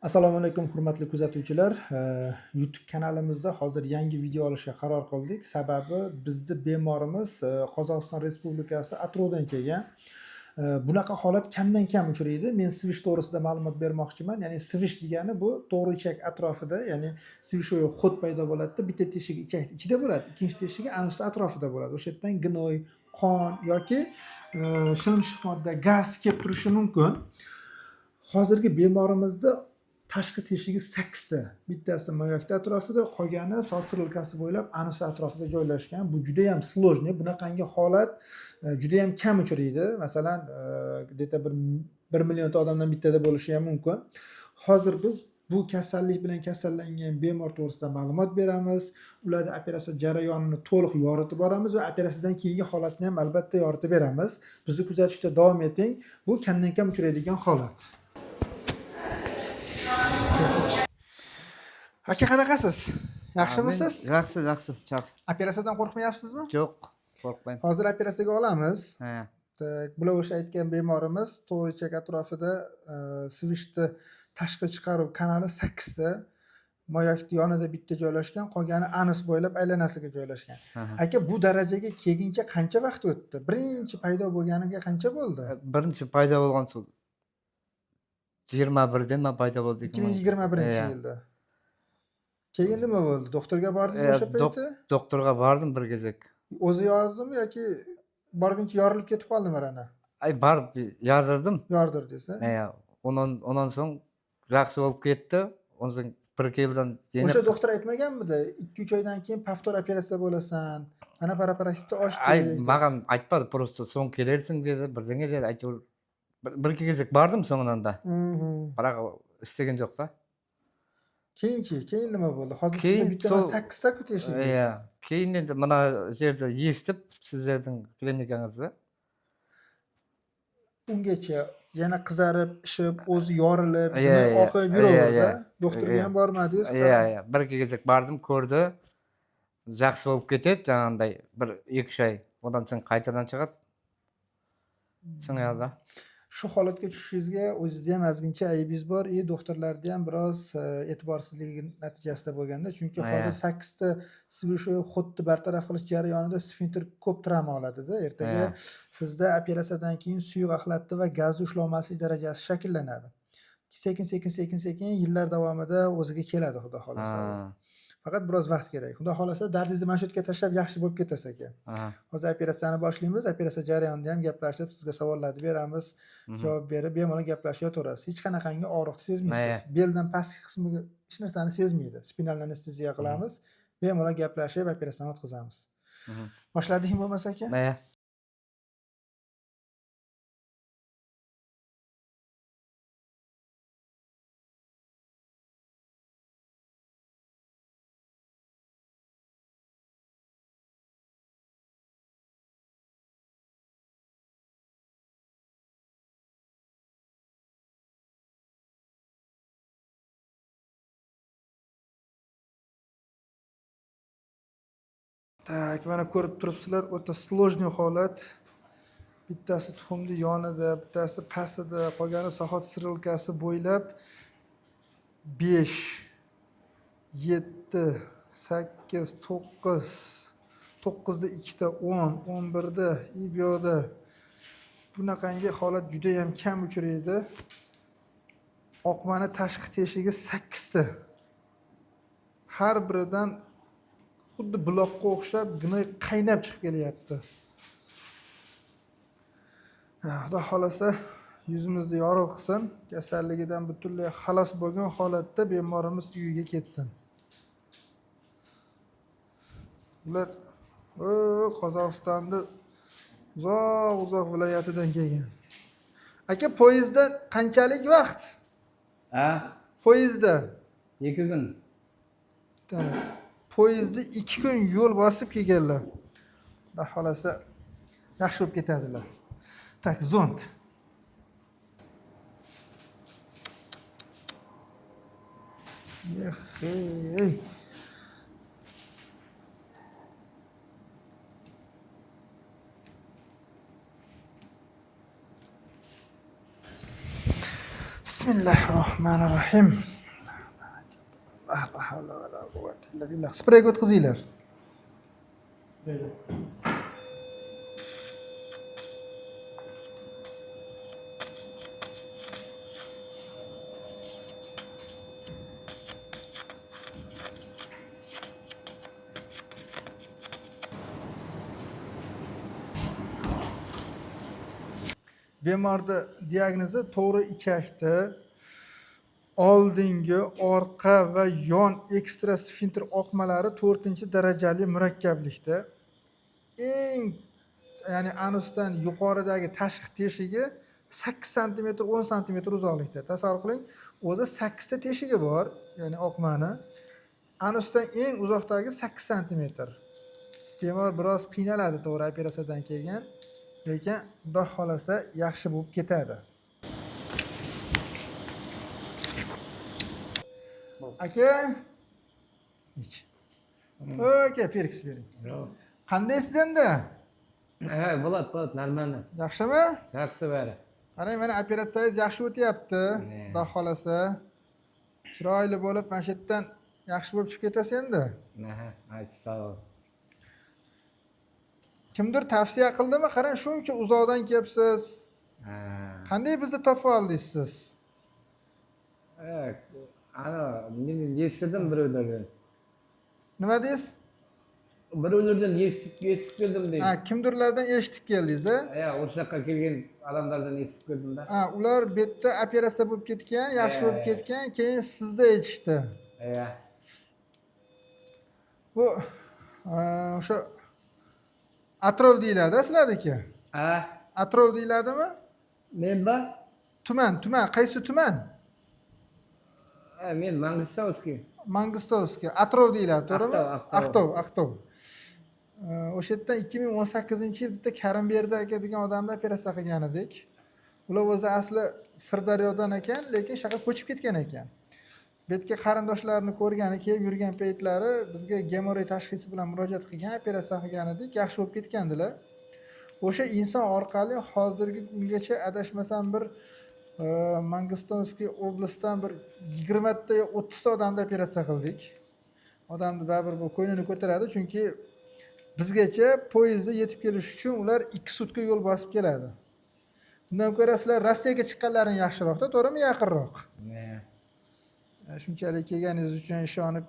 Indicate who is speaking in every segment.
Speaker 1: Assalomu alaykum hurmatli kuzatuvchilar. YouTube kanalimizda hozir yangi video olishga qaror qildik. Sababi bizni bemorimiz Qozog'iston Respublikasi Atrovdan kelgan. Bunaqa holat kamdan kam uchraydi. Men svish to'g'risida ma'lumot bermoqchiman. Ya'ni svish degani bu to'g'ri ichak atrofida, ya'ni svishoy xud paydo bo'ladida, bitta teshigi ichak ichida bo'ladi, ikkinchi teshigi anus atrofida bo'ladi. O'sha yerdan gnoy, qon yoki shilimshiq modda, gaz kelib turishi mumkin. Hozirgi bemorimizda tashqi teshigi 8 ta. Bittasi moyakda atrofida, qolgani sosrilkasi bo'ylab anus atrofida joylashgan. Bu juda ham сложный. Bunaqangi holat juda ham kam uchraydi. Masalan, где-то 1 millionta odamdan bittada bo'lishi ham mumkin. Hozir biz bu kasallik bilan kasallangan bemor to'g'risida ma'lumot beramiz. Ularni operatsiya jarayonini to'liq yoritib boramiz va operatsiyadan keyingi holatni ham albatta yoritib beramiz. Bizni kuzatishda davom eting. Bu kamdan kam uchraydigan holat. Aka, qanaqasiz? Yaxshimisiz?
Speaker 2: Жақсы, жақсы, жақсы.
Speaker 1: Operatsiyadan qo'rqmayapsizmi?
Speaker 2: Жоқ, қорықпаймын.
Speaker 1: Hozir operatsiyaga olamiz.
Speaker 2: Ә,
Speaker 1: Так, bular o'sha aytgan bemorimiz to'g'ri ichak atrofida svishni tashqi chiqaruv kanali 8 ta. Moyakni yonida bitta joylashgan, qolgani anus bo'ylab aylanasiga joylashgan.
Speaker 2: Аха.
Speaker 1: Aka, bu darajaga kelguncha qancha vaqt o'tdi? Birinchi paydo bo'lganiga qancha bo'ldi?
Speaker 2: Бірінші пайда болған сол 21-ден ма пайда болды екен ғой.
Speaker 1: 2021
Speaker 2: Иә.
Speaker 1: Yilda. Keyin nima bo'ldi? Doktorga bordingizmi
Speaker 2: Иә,
Speaker 1: o'sha payti?
Speaker 2: Докторға бардым бір кезек.
Speaker 1: O'zi yoridimi yoki borguncha yorilib ketib qoldimi rana?
Speaker 2: Ай, барып ярдырдым.
Speaker 1: Yordirdingiz, a?
Speaker 2: Иә, онан соң жақсы болып кетті. Онан соң бір жылдан
Speaker 1: O'sha
Speaker 2: зейнеп
Speaker 1: doktor aytmaganmidi? 2-3 oydan keyin повтор operatsiya bo'lasan. Mana paraparashitni ochdik.
Speaker 2: Ай,
Speaker 1: Deb.
Speaker 2: Маған айтпады, просто соң келерсің деді, бірдеңе деді, әйтеуір бір екі кезек бардым соңынан да. Бірақ істеген жоқ та.
Speaker 1: Keyinchi, keyin nima bo'ldi? Hozir sizda
Speaker 2: Keyin
Speaker 1: bitta
Speaker 2: sol-
Speaker 1: 8 ta teshingiz.
Speaker 2: Иә, кейін енді мына жерді естіп, сіздердің клиникаңызды.
Speaker 1: Ungacha yana qizarib, ishib, o'zi yorilib,
Speaker 2: Иә,
Speaker 1: gnoy
Speaker 2: иә,
Speaker 1: oqib
Speaker 2: иә,
Speaker 1: yuraverdi.
Speaker 2: Иә.
Speaker 1: Doktorga
Speaker 2: Иә.
Speaker 1: Ham bormadingiz.
Speaker 2: Иә, иә, бір екі кезек бардым, көрді, жақсы болып кетеді жаңағындай бір екі үш ай, одан соң қайтадан шығады сыңайлы.
Speaker 1: Shu holatga tushishingizga o'zingizda ham ozgincha aybingiz bor и doktorlarda ham biroz e'tiborsizligi natijasida bo'lganda, chunki
Speaker 2: Iya.
Speaker 1: hozir 8 ta svishoy xuddi bartaraf qilish jarayonida sfinktr ko'p travma oladida. Ertaga
Speaker 2: Iya.
Speaker 1: Sizda operatsiyadan keyin suyuq axlatni va gazni ushlolmaslik darajasi shakllanadi. Sekin sekin sekin sekin yillar davomida o'ziga keladi, xudo xohlasa.
Speaker 2: Ha,
Speaker 1: Faqat biroz vaqt kerak. Xudo xohlasa, dardingizni mana shu yerga tashlab yaxshi bo'lib ketasiz, aka.
Speaker 2: Aha,
Speaker 1: Hozir operatsiyani boshlaymiz. Operatsiya jarayonida ham gaplashib, sizga savollarni beramiz. Javob berib, bemalol gaplashib yotaverasiz. Hech qanaqangi og'riq sezmaysiz.
Speaker 2: Iya.
Speaker 1: Beldan pastki qismiga hech narsani sezmaydi. Spinal anesteziya qilamiz. Bemalol gaplashib operatsiyani o'tkazamiz. Boshladikmi bo'lmasa, aka?
Speaker 2: Iya.
Speaker 1: Так, mana ko'rib turibsizlar, o'ta сложный holat. Bittasi tuxumni yonida, bittasi pastida, qolgani soat strelkasi bo'ylab 5 7 8 9 9da 2 ta 10 11da и bu yoqda bunaqangi holat juda ham kam uchraydi. Oqmani tashqi teshigi 8 ta. Har biridan xuddi buloqqa o'xshab gnoy qaynab chiqib kelyapti. Ha, Xudo xohlasa yuzimizni yorug' qilsin, kasalligidan butunlay xalos bo'lgan holatda bemorimiz uyiga ketsin. Ular o Qozog'istonni uzoq-uzoq viloyatidan kelgan. Aka, poyezdda qanchalik vaqt?
Speaker 3: А,
Speaker 1: Poyezdda.
Speaker 3: 2 күн.
Speaker 1: Так. Poyezdda 2 kun yo'l bosib kelganlar. Xudo xohlasa yaxshi bo'lib ketadilar. Так, zont. Ey. Bismillahi rohmanir rohim. La havla va la quvvata illa billah. Spreyga o'tkazinglar. Bemorni diagnozi to'g'ri ichakda oldingi, orqa va yon ekstra sfinter oqmalari 4-darajali murakkablikda. Eng, ya'ni anusdan yuqoridagi tashqi teshigi 8 santimetr 10 santimetr uzoqlikda. Tasavvur qiling, o'zi 8 ta teshigi bor, ya'ni oqmani. Anusdan eng uzoqdagi 8 santimetr. Bemor biroz qiynaladi to'g'ri operatsiyadan keyin, lekin Xudo xolasa yaxshi bo'lib ketadi. Aka, ich. Aka, perkis bering. Qandaysiz endi?
Speaker 3: Болады, болады, нормально.
Speaker 1: Yaxshimi?
Speaker 3: Жақсы бәрі.
Speaker 1: Qarang, mana operatsiyangiz yaxshi o'tyapti.
Speaker 3: Ne.
Speaker 1: Xudo xolasa. Chiroyli bo'lib, mana shu yerdan yaxshi bo'lib chiqib ketasiz endi.
Speaker 3: Aha, ayt, sog' ol.
Speaker 1: Kimdir tavsiya qildimi? Qarang, shuncha uzoqdan kelibsiz.
Speaker 3: Ha.
Speaker 1: Qanday bizni topib oldingiz siz?
Speaker 3: Ана, мен естідім біреулерден.
Speaker 1: Nima deysiz?
Speaker 3: Біреулерден естіп келдім дейді.
Speaker 1: Ha, kimdirlardan eshitib keldingiz, a?
Speaker 3: Иә, осы жаққа келген адамдардан естіп келдім да.
Speaker 1: Ha, ular bu yerda operatsiya bo'lib ketgan, yaxshi bo'lib ketgan, keyin sizda aytishdi.
Speaker 3: Иә.
Speaker 1: Bu o'sha Atrov deyiladi sizlarniki?
Speaker 3: А,
Speaker 1: Atrov deyiladimi?
Speaker 3: Мен ба?
Speaker 1: Tuman, tuman, qaysi tuman?
Speaker 3: А, мен Мангистауский.
Speaker 1: Mangistowskiy, Atrov deyiladi, to'g'rimi?
Speaker 3: Aqtov,
Speaker 1: Aqtov, Aqtov. O'sha yerdan 2018-yil bitta Karimberdi aka degan odamni operatsiya qilgan edik. Ular o'zi asli Sirdaryodan ekan, lekin shu yoqqa ko'chib ketgan ekan. Bu yerga qarindoshlarini ko'rgani kelib yurgan paytlari bizga gemoroy tashxisi bilan murojaat qilgan, operatsiya qilgan edik, yaxshi bo'lib ketgandilar. O'sha inson orqali hozirgi kungacha adashmasam bir Mangistowskiy oblastdan bir 20 ta yo 30 ta odamni operatsiya qildik. Odamni baribir bu ko'nglini ko'taradi, chunki bizgacha poyezdda yetib kelish uchun ular 2 sutka yo'l bosib keladi. Undan ko'ra sizlar Rossiyaga chiqqanlaring yaxshiroqda, to'g'rimi? Yaqinroq.
Speaker 3: Иә.
Speaker 1: Shunchalik kelganingiz uchun ishonib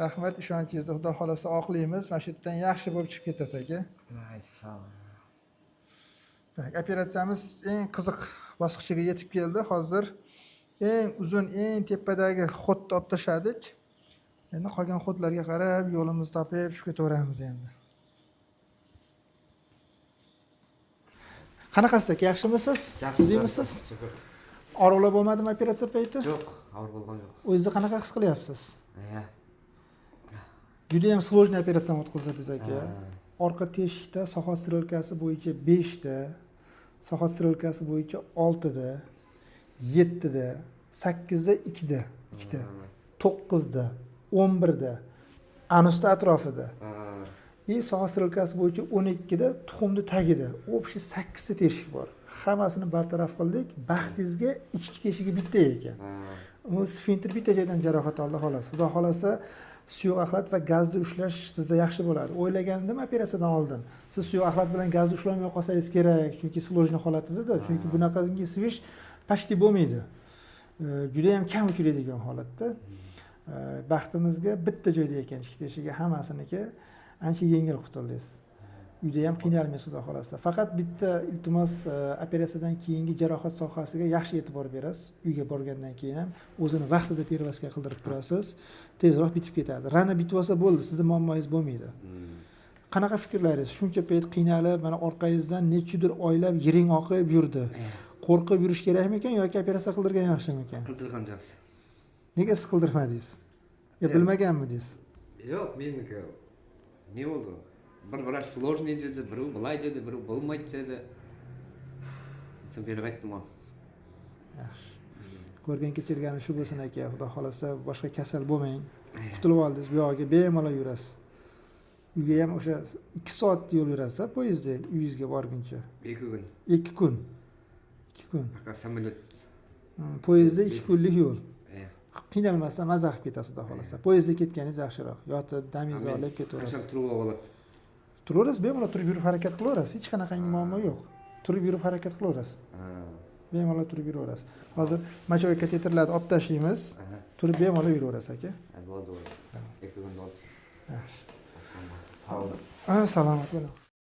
Speaker 1: rahmat, ishonchingizni Xudo xolasa oqlaymiz. Mana shu yerdan yaxshi bo'lib chiqib ketasiz aka.
Speaker 3: Ay, sog' ol.
Speaker 1: Так, operatsiyamiz eng qiziq bosqichiga yetib keldi. Hozir eng uzun, eng tepadagi ход ni olib tashladik. Endi qolgan ход larga qarab yo'limizni topib tushib ketaveramiz endi. Qanaqasiz aka, yaxshimisiz? Tuzukmisiz?
Speaker 2: Shukr.
Speaker 1: Og'riqlar bo'lmadimi operatsiya payti?
Speaker 2: Yo'q, og'ir bo'lgan yo'q.
Speaker 1: O'zingizni qanaqa his qilyapsiz?
Speaker 2: Iya.
Speaker 1: Juda ham сложный operatsiyani o'tkazdingiz aka. Orqa teshikda soat strelkasi bo'yicha 5 ta, soat strelkasi bo'yicha 6 da, 7 da, 8 da, 2 da, 2 ta, 9 da, 11 da, anusda atrofida. И soat strelkasi bo'yicha 12 da tuxumni tagida. Общий 8 ta teshik bor. Hammasini bartaraf qildik. Baxtingizga ichki teshigi bitta ekan. U sfinter bitta joydan jarohat oldi xolos. Xudo xolasa suyuq axlat va gazni ushlash sizda yaxshi bo'ladi. O'ylagandim operatsiyadan oldin. Siz suyuq axlat bilan gazni ushlolmay qolsangiz kerak, chunki сложный holatida-da, chunki bunaqangi свищ почти bo'lmaydi. Juda ham kam uchraydigan holatda. Baxtimizga bitta joyda ekan ichki teshigi hammasiniki, ancha yengil qutuldingiz. Uyda ham qiynalmaysiz xudo xolasa. Faqat bitta iltimos, operatsiyadan keyingi jarohat sohasiga yaxshi e'tibor berasiz. Uyga borgandan keyin ham o'zini vaqtida перевязка qildirib turasiz. Tezroq bitib ketadi. Rana bitib olsa bo'ldi, sizni muammoyingiz bo'lmaydi. Qanaqa fikrlaringiz? Shuncha payt qiynalib, mana orqangizdan nechadir oylab yiring oqib yurdi. Qo'rqib yurish kerakmikan yoki operatsiya qildirgan yaxshimikan?
Speaker 2: Qildirgan yaxshi.
Speaker 1: Nega siz qildirmadingiz? Yo bilmaganmidingiz?
Speaker 2: Yo'q, meniki не болды? Bir врач сложный dedi, біреу былай dedi, біреу болмайды dedi. So'ng berib aytdim ғой.
Speaker 1: Yaxshi. Ko'rgan kechirgani shu bo'lsin aka, xudo xolasa boshqa kasal bo'lmang. Qutulib oldingiz, bu yog'iga bemalol yurasiz. Uyga ham o'sha 2 soat yo'l yurasiz, poyezdda uyingizga borguncha.
Speaker 2: 2 kun.
Speaker 1: 2 kun. 2 kun.
Speaker 2: Пока самолет.
Speaker 1: Poyezdda 2 kunlik yo'l.
Speaker 2: Иә.
Speaker 1: Qiynalmasdan maza qilib ketasiz, xudo xohlasa. Poyezdda ketganingiz yaxshiroq, yotib, damingizni
Speaker 2: Мен
Speaker 1: olib ketaverasiz.
Speaker 2: Қашан тұруға болады?
Speaker 1: Turaverasiz bemalol, turib yurib harakat qilaverasiz, hech qanaqangi muammo yo'q, turib yurib harakat qilaverasiz.
Speaker 2: А,
Speaker 1: Bemalol turib yuraverasiz. Hozir мочевой kateterlarni olib tashlaymiz.
Speaker 2: Аха.
Speaker 1: Turib bemalol yuraverasiz, aka.
Speaker 2: А, болды, болды. 2 күн болды.
Speaker 1: Yaxshi.
Speaker 2: Сау.
Speaker 1: Ha, salomat bo'ling.